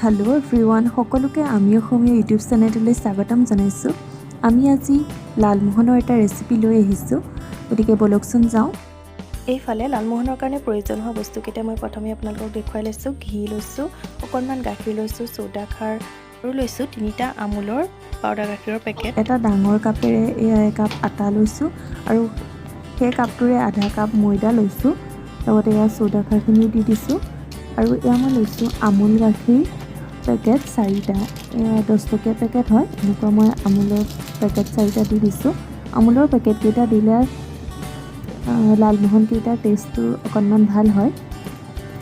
Hello' everyone, সকলোকে আমি অসমীয়া YouTube চেনেলটোলৈ স্বাগতম জনাইছোঁ। আমি আজি লালমোহনৰ এটা ৰেচিপি লৈ আহিছোঁ, গতিকে ব'লকচোন যাওঁ। এইফালে লালমোহনৰ কাৰণে প্ৰয়োজন হোৱা বস্তুকেইটা মই প্ৰথমে আপোনালোকক দেখুৱাই লৈছোঁ। ঘি লৈছোঁ, অকণমান গাখীৰ লৈছোঁ, চৌদা খাৰ আৰু লৈছোঁ 3টা আমুলৰ পাউডাৰ গাখীৰৰ পেকেট। এটা ডাঙৰ কাপেৰে এয়া একাপ আটা লৈছোঁ আৰু সেই কাপটোৰে আধা কাপ ময়দা লৈছোঁ, লগতে এয়া চৌদা খাৰখিনিও দি দিছোঁ। আৰু এয়া মই লৈছোঁ আমুল গাখীৰ পেকেট 4টা, এয়া 10 টকীয়া পেকেট হয়। এনেকুৱা মই আমুলৰ পেকেট 4টা দি দিছোঁ। আমুলৰ পেকেটকেইটা দিলে লালমোহনকেইটাৰ টেষ্টটো অকণমান ভাল হয়।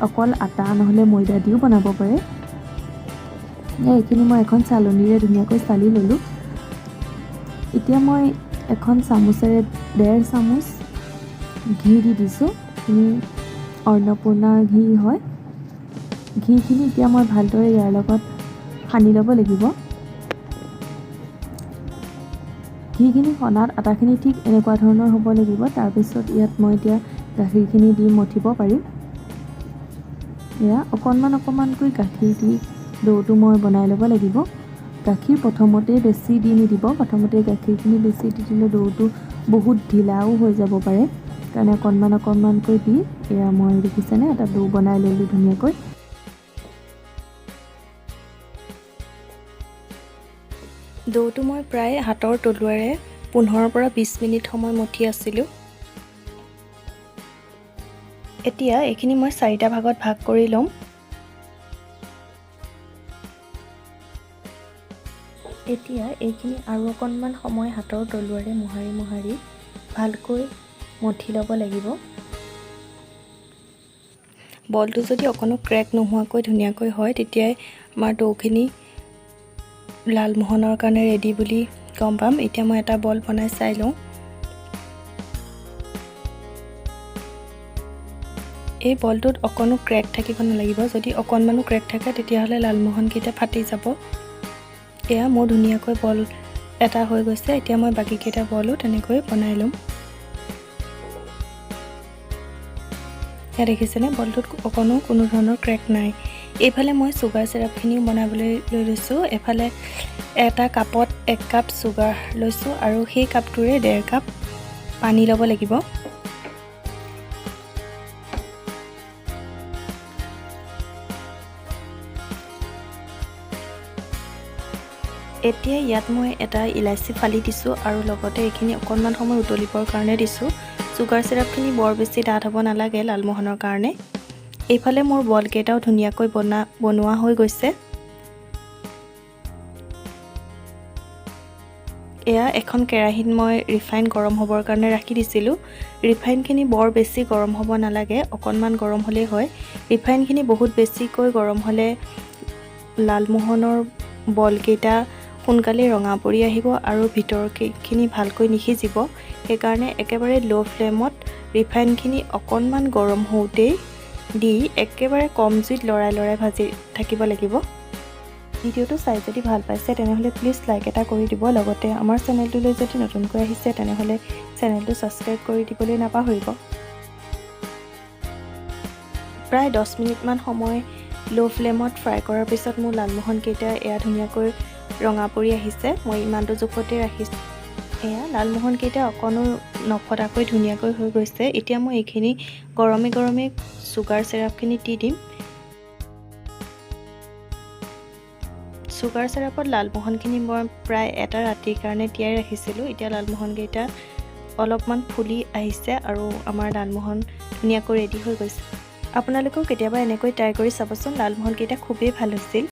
অকল আটা নহ'লে ময়দা দিও বনাব পাৰে। এইখিনি মই এখন চালনীৰে ধুনীয়াকৈ চালি ল'লোঁ। এতিয়া মই এখন চামুচেৰে 1.5 চামুচ ঘি দি দিছোঁ। এইখিনি অন্নপূৰ্ণাৰ ঘি হয়। ঘিখিনি এতিয়া মই ভালদৰে ইয়াৰ লগত সানি ল'ব লাগিব। ঘিখিনি সনাত আটাখিনি ঠিক এনেকুৱা ধৰণৰ হ'ব লাগিব। তাৰপিছত ইয়াত মই এতিয়া গাখীৰখিনি দি মঠিব পাৰিম। এয়া অকণমান অকণমানকৈ গাখীৰ দি দৌটো মই বনাই ল'ব লাগিব। গাখীৰ প্ৰথমতেই বেছি দি নিদিব, প্ৰথমতে গাখীৰখিনি বেছি দি দিলে দৌটো বহুত ঢিলাও হৈ যাব পাৰে। সেইকাৰণে অকণমান অকণমানকৈ দি এয়া মই দেখিছেনে এটা দৌ বনাই ল'লোঁ ধুনীয়াকৈ। দৌটো মই প্ৰায় হাতৰ তলুৱাৰে 15ৰ পৰা 20 মিনিট সময় মঠি আছিলোঁ। এতিয়া এইখিনি মই 4টা ভাগত ভাগ কৰি ল'ম। এতিয়া এইখিনি আৰু অকণমান সময় হাতৰ তলুৱাৰে মোহাৰি মোহাৰি ভালকৈ মঠি ল'ব লাগিব। বলটো যদি অকণো ক্ৰেক নোহোৱাকৈ ধুনীয়াকৈ হয়, তেতিয়াই আমাৰ দৌখিনি লালমোহনৰ কাৰণে ৰেডি বুলি গম পাম। এতিয়া মই এটা বল বনাই চাই লওঁ। এই বলটোত অকণো ক্ৰেক থাকিব নালাগিব। যদি অকণমানো ক্ৰেক থাকে তেতিয়াহ'লে লালমোহনকেইটা ফাটি যাব। এয়া মোৰ ধুনীয়াকৈ বল এটা হৈ গৈছে। এতিয়া মই বাকীকেইটা বলো তেনেকৈ বনাই ল'ম। এয়া দেখিছেনে, বলটোত অকণো কোনো ধৰণৰ ক্ৰেক নাই। এইফালে মই চুগাৰ চিৰাপখিনিও বনাবলৈ লৈ লৈছোঁ। এফালে এটা কাপত 1 কাপ চুগাৰ লৈছোঁ আৰু সেই কাপটোৰে 1.5 কাপ পানী ল'ব লাগিব। এতিয়া ইয়াত মই এটা ইলাচি ফালি দিছোঁ আৰু লগতে এইখিনি অকণমান সময় উতলিবৰ কাৰণে দিছোঁ। চুগাৰ চিৰাপখিনি বৰ বেছি ডাঠ হ'ব নালাগে লালমোহনৰ কাৰণে। এইফালে মোৰ বলকেইটাও ধুনীয়াকৈ বনোৱা হৈ গৈছে। এয়া এখন কেৰাহীত মই ৰিফাইন গৰম হ'বৰ কাৰণে ৰাখি দিছিলোঁ। ৰিফাইনখিনি বৰ বেছি গৰম হ'ব নালাগে, অকণমান গৰম হ'লেই হয়। ৰিফাইনখিনি বহুত বেছিকৈ গৰম হ'লে লালমোহনৰ বলকেইটা সোনকালেই ৰঙা পৰি আহিব আৰু ভিতৰখিনি ভালকৈ নিসিজিব। সেইকাৰণে একেবাৰে ল' ফ্লেমত ৰিফাইনখিনি অকণমান গৰম হওঁতেই দি একেবাৰে কম জুইত লৰাই লৰাই ভাজি থাকিব লাগিব। ভিডিঅ'টো চাই যদি ভাল পাইছে তেনেহ'লে প্লিজ লাইক এটা কৰি দিব। লগতে আমাৰ চেনেলটোলৈ যদি নতুনকৈ আহিছে তেনেহ'লে চেনেলটো ছাবস্ক্ৰাইব কৰি দিবলৈ নাপাহৰিব। প্ৰায় 10 মিনিটমান সময় ল' ফ্লেমত ফ্ৰাই কৰাৰ পিছত মোৰ লালমোহনকেইটা এয়া ধুনীয়াকৈ ৰঙা পৰি আহিছে। মই ইমানটো জোখতে ৰাখিছোঁ। এয়া লালমোহনকেইটা অকণো নফটাকৈ ধুনীয়াকৈ হৈ গৈছে। এতিয়া মই এইখিনি গৰমে গৰমে চুগাৰ চিৰাপখিনি দি দিম। চুগাৰ চিৰাপত লালমোহনখিনি মই প্ৰায় এটা ৰাতিৰ কাৰণে তিয়াই ৰাখিছিলোঁ। এতিয়া লালমোহনকেইটা অলপমান ফুলি আহিছে আৰু আমাৰ লালমোহন ধুনীয়াকৈ ৰেডি হৈ গৈছে। আপোনালোকেও কেতিয়াবা এনেকৈ ট্ৰাই কৰি চাবচোন, লালমোহনকেইটা খুবেই ভাল হৈছিল।